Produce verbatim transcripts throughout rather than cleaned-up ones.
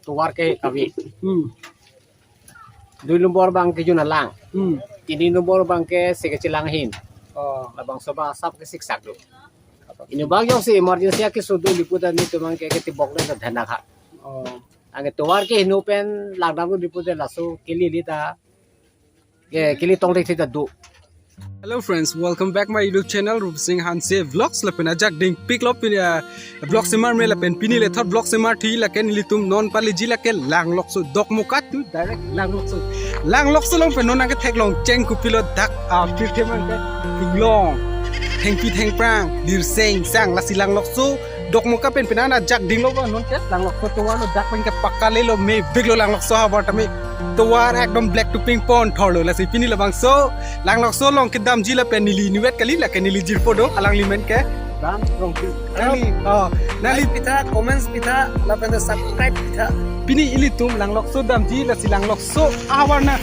tovar ke kave. Hmm. Dui nombor abang ke jun alang. Hmm. Tini nombor abang ke si kechelang ahin. Oh. Labangso abang asap ke siksak do. Inut abang jongsi emergency akeso do pu ta nelitum abang ke ketibok le ta dhan akha. Oh. Anke tovar ke heno pen langdam pu ta laso kili li ta ke kili tong ri thita do. Hello friends, welcome back my YouTube channel Rupsing Hanse Vlogs. Lapen ajak dingpik lo pini, ah, vlog semar me lapen pini le thot vlog semar thi, lake nelitum non paleji lake Langlokso, Dokmoka to direct Langlokso. Langlokso along pen non nangketheklong cheng kopilo dak, ah, pirthe abang ke inglong, thengpi thengphrang, dirseng sang, lasi Langlokso Dokmoka pen pini ajak dinglo abang non ke Langlokso tovar lo, dak pen ke pakka lelo, mebik lo Langlokso havar tame, tovar ekdom black to pink pon thorlo. Lasi pini labangso Langlokso along kedamji lapen neli inutvet kali, lake neli jirpo do, alangli amen ke Ram Rongpi. Nangli, oh, nangli like pitha, comments pitha, lapen te subscribe pitha. Pini ilitum Langlokso damji, lasi Langlokso ahavar na,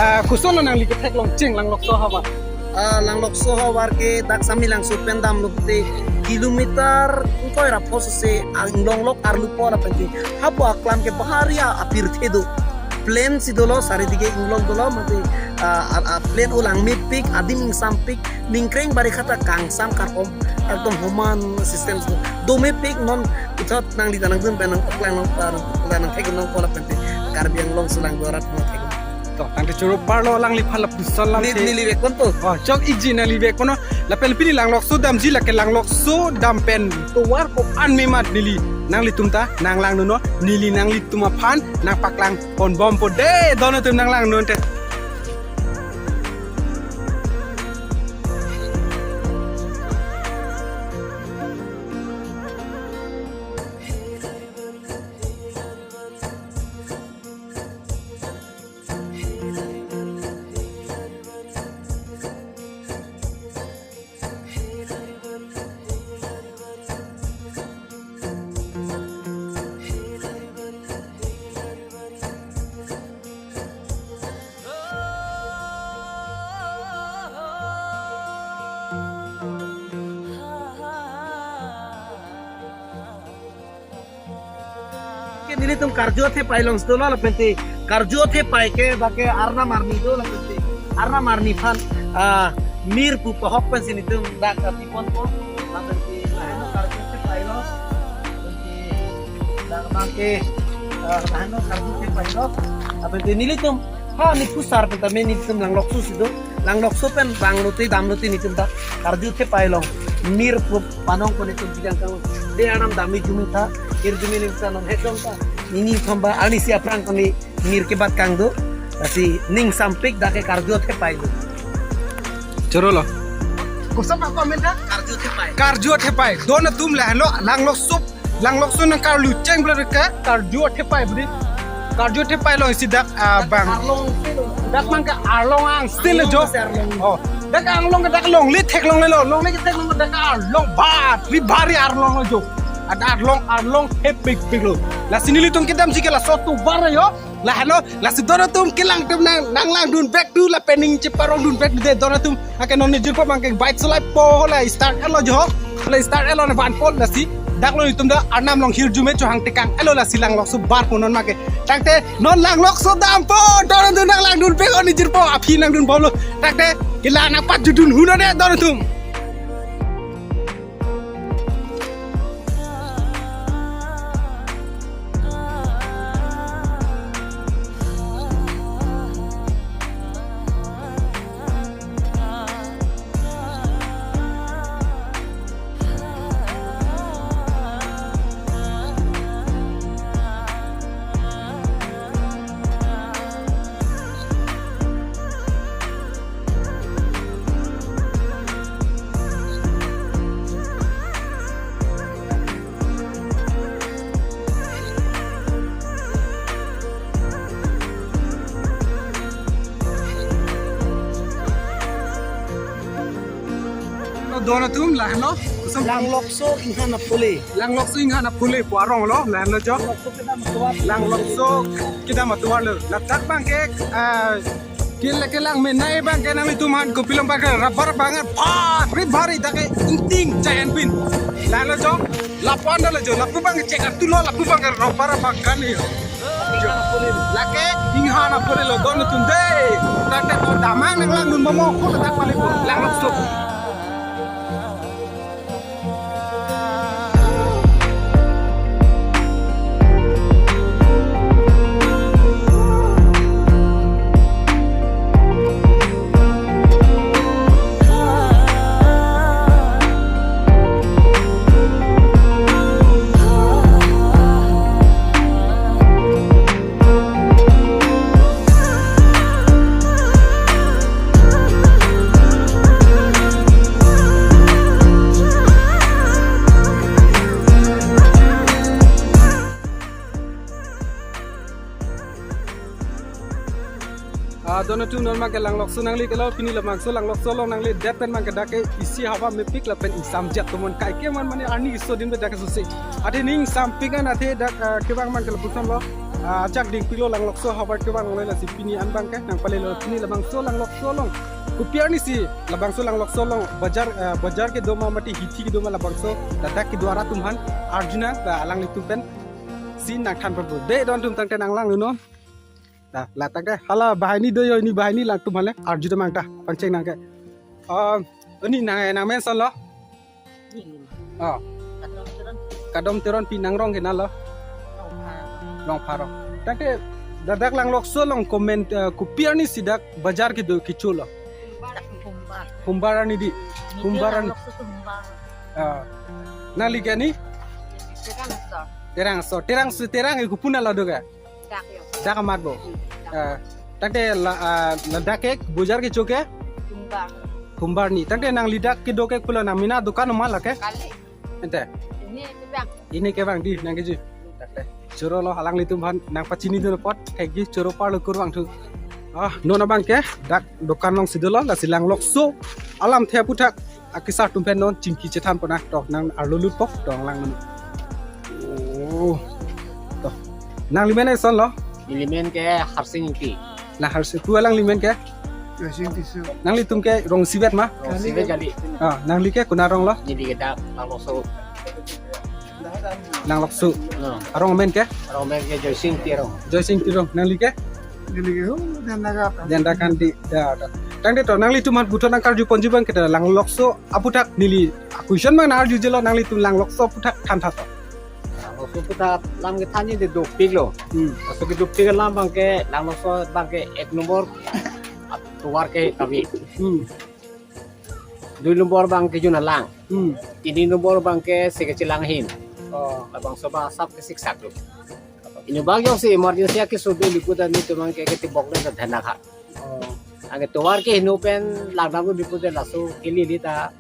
ah, koson lo nangli ketheklong cheng Langlokso ahavar? Ah, Langlokso ahavar ke dak Samelangso pen damlo te kilometer ingkoi ra pho sose, ah, inglong lok arlu po lapen te hapu aklam ke bahari apirthe do. Plain si dolo, sari dige inglong dolo, mate, ah, ah, ah, plain, olang mepik, adim ingsampik, ningkreng bari khata kangsam kar-om, ekdom homan system do. Do mepik, non puthot nangli ta nangdun pen nangpaklang nang, ah, nang, nangthek nangpo lapen te Karbi Anglong sulang dorat nangthek. To, tangte choro parlo alangliphan lapuson alam neli, the. Neli vek ponpo. Oh, chok iji nangli vek pono. Lapen pini Langlokso damji, lake Langlokso dam pen tovar ko-an memat neli nanglitum ta nanglangdunnon, neli nanglitum aphan nangpaklang ponbompo de, don atum nanglangdun te. Ke nelitum karju athepai along si dolo lapen te karju athepai ke dak ke arnam arni do lapen te arnam arni aphan, ah, mir pu pahok pensi nelitum dak, ah, piponpo lapen te lahenlo karju athepai along lapen te dak abang ke, ah, lahenlo karju athepai along lapen te nelitum ha ni pusar pen tame nelitum Langlokso si do. Langlokso pen vanglote damlote nelitum ta karju athepai along mir pu panong pu nelitum bidang kang de arnam dami jumi tha, hirjume nelitum ta non hedong ta. Nini thomba arnisi aphrang kami mir kebat kang do. Lasi ningsampik dak ke karju athepai do. Choro lo. Koson ako amen ta? Karju athepai. Karju athepai. Don atum lahenlo Langlokso Langlokso nangkarlu cheng bro ke karju athepai bro. Karju athepai along si dak, ah, bang. Arlong si lo. Dak abang ke arlong angsil lo jo. Arlong si arlong. Oh. Dak arlong ke dak longle theklonglelo. Longle ketheklong dak arlong bari bari arlong lo jo. Ada arlong, arlong hepik pik lo. Lasi nelitum kedamji ke laso tovar yo. Lahenlo, lasi don atum kelang atum nang, nanglangdun vek tu lapen ning cheparongdun vek tu de don atum. Anke non nejirpo abang ke bike solai po, la start etlo jo. La start etlo ne vanpo, lasi dak lo nelitum dak arnam along hirjume chohang tekang etlo, lasi Langlokso barpo non abang ke. Tangte non Langlokso dampo, don atum nanglangdun vek, non nejirpo aphi nangdunbomlo. Tangte kelang nangpajudun hu non de don atum. Don atum lahenlo. Kusam Langlokso inghan aphule. Langlokso inghan aphule pu arong lo, lahenlo jo. Langlokso kedam atovar. Langlokso kedam atovar lo. Ladak abang ke, ah, Kele kelang menai abang ke nanglitum aphan kopilo abang ke rubber abang ke bari bari dak ke ingting chayan pin. Lahenlo jo. Lapu-an dolo jo, lapu abang cek atulo, lapu abang ke Rongphar abang kan ni. Lake inghan apore lo don atum dei. Tangte to damnang nanglang dun momo ko ladak paling ko. Langlokso. Ah, don atum, non abang ke Langlokso nangli kelo, pini labangso Langlokso along nangli det pen abang ke dak ke isi hawa mepik lapen ingsamjat tomon kaike man mane arni iso din pen dak ke sose. Athe ning samping an athe dak, ah, kevang abang ke lapuson lo. Ah, ajak dingpiklo Langlokso havar kevang lo, lasi pini an abang ke nangpalelo pini labangso Langlokso along. Kopi arni si labangso Langlokso along bajar, ah, bajar kedo ma mate hithi kedo ma labangso ladak kedo arat atum aphan arjuna la alanglitum pen si nangthan pon pu. Dei don atum tangte nanglang non. Dah, la tangte hala banghini do jo, ini banghini, langtum hale arju damnang ta pangcheng nang ke. Oh, ini nang, nangmen son lo? Oh. Kadom Teron. Kadom Teron, pi nangrong ke na lo? Rongphar. Rongphar. Tangte ladak Langlokso along komat, eh, kopi arni si dak bajar kedo kecho lo? Humbar. Humbar arni dei. Humbar arni. Langlokso humbar. Ah. Nangli ke ni? Terang so. Terang so. Terang so, Terang e kopi na lo do ke? Dak jo. Dak amat bo. Dak. Eh, tangte la, ah, ladak ke bajar kecho ke? Humbar. Humbar ni. Tangte nangli dak kedo ke pulo nangmena dukan ma lake? Kali. Ente. Ini kevang. Ini kevang dei nang keji. Tangte choro lo alanglitum aphan nangpachini dun apot. Thekji choro parlo kurvangthu. Ah, non abang ke dak dukan along si dolo, lasi Langlokso alamthe aphuthak akesar atum pen non chingki chethan pon nang, to nang arlo lut po, to lang non. Oh. To. Nangli men eson lo? Neli men ke Harsing Ingti. Na Harsing, pu alangli men ke? Joysing Tisso. Nanglitum ke rong isivet ma? Rong isivet kali. Ah, nangli ke konat arong lo? Neli ke dak Langlokso. Langlokso. No. Arong men ke? Arong men ke Joysing Terang. Joysing Terang. Nangli ke? Neli ke, oh, Dendaka. Dendaka dei, dah, dah. Tangte to, nanglitum aphan puthot nangkarju ponji abang ke ta Langlokso aphuthak neli a-question abang nang-arjuje lo, nanglitum Langlokso aphuthak thantha to. Langlokso aphuthak alam kethanji dei dopik lo. Hmm. Laso kedopik alam abang ke, Langlokso abang ke ek nombor tovar ke kave. Hmm. Dui nombor abang ke kejun alang. Hmm. Tini nombor abang ke se kechelang ahin. Oh. Labangso abang asap kesiksak lo. Inut abang jongsi emergency akeso do, lapu ta nelitum abang ke ketibok le ta Dendaka. Oh. Anke tovar ke heno pen langdam lo lapu te laso keli le ta,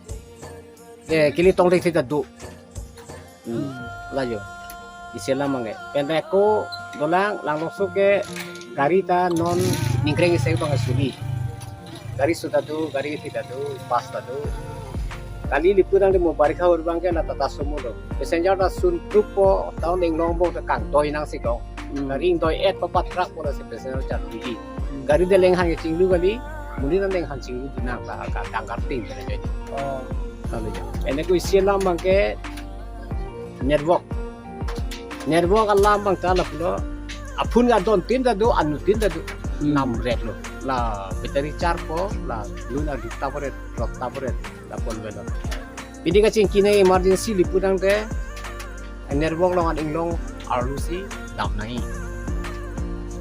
eh, keli tong thekthek ta do. Hmm. Hmm. La jo. Isi alam abang ke. Pen ta ako dolang Langlokso ke gari ta non ningkreng isi abang ke suli. Gari suta do, gari kethi ta do, bus ta do. Kali lapu tangte mo barikha ahut abang ke la Tata Sumo do. Passenger ta sun trup po, town inglong abang ta kangdoi nang si kong. Hmm. Gari ingdoi-et papat truck po lasi passenger charli di. Hmm. Gari ta lenghan kechinglu kali, monit ta lenghan chinglu di nang ta ka tangkar ting kali jadi. Oh. Lalu ya. Ene ko isi alam abang ke network. Network alam abang ta lapulo. Aphone ke adontin ta do, anuttin ta do. Hmm. Namrek lo. La battery charge po, la lun adu ta pore, rot ta pore, lapu-an avelo. Pini kachingki nang emergency lapu tangte network along an inglong arlo si dam nangji.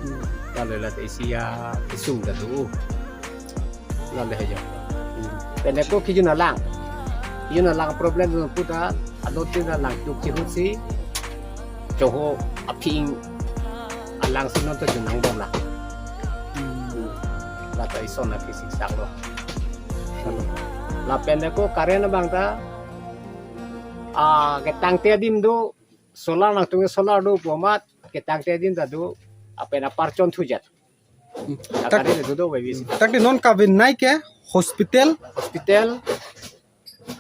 Hmm. Lalu la te isi akesung ta do. Lalu he jo. Pen ako kejun alang. Kejun alang problem do pu ta, adontin ta langtuk chihut si, choho aphi-ing alang si non ta junang bom la. Hmm. La ta ison akesiksak lo. Lapen ako current abang ta, ah, ketangte adim do, solar nangtungke solar do pu amat, ketangte adim ta do, lapen apar chon thujet. Hmm. Akari le dudo bai bisi. Tangte non kavenei ke hospital? Hospital,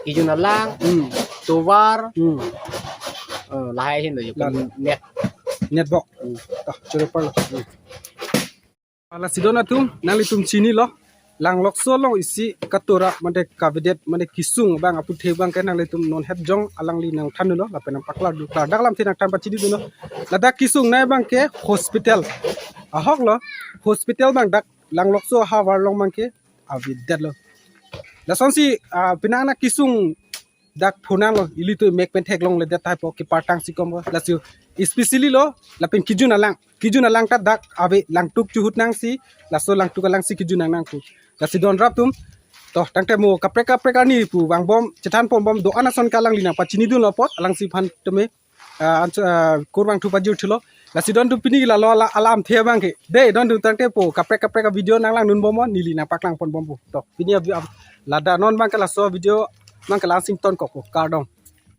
kejun alang, hmm, tovar, hmm, eh, lahai ahin do, la, la, net. Network. Hmm. Ah, choro parlo. Hmm. Lasi don atum, nanglitum chinilo. Langlokso along isi katura mate kavedet mate kesung abang aputhe abangke nanglitum non het jong alangli nangthanlo lapen nangpaklarlo, klardak alamthe nangthan pachini dunlo. Ladak kesung nai abangke hospital ahoklo, hospital abang dak Langlokso ahavar along abangke avedetlo. Lasonsi ah, penang na kesung dak phonanglo, ilitum mek pen theklongledet tahai po, kepartang si kompo. Lasi especially lo lapen kejun alang, kejun alang ta dak ave, langtuk chuhut nangsi, laso langtuk alangsi kejun nang nangpu. Lasi don rap atum, to tangte mo kaprek kaprek arni pu vangbom, chethan ponbom do-an ason ke alangli nangpachini dunlo apot, alang si aphan teme ah, anso ah, kurvangthu pajirthulo. Lasi don atum pini lalo ala alamthe abangke, dei don atum tangte po kaprek kaprek avideo nanglang dunbomnon, neli nangpaklang ponbompo. To pini abi ab- ladak non abangke laso video abangke la-an si ingtonkokpo, kardom.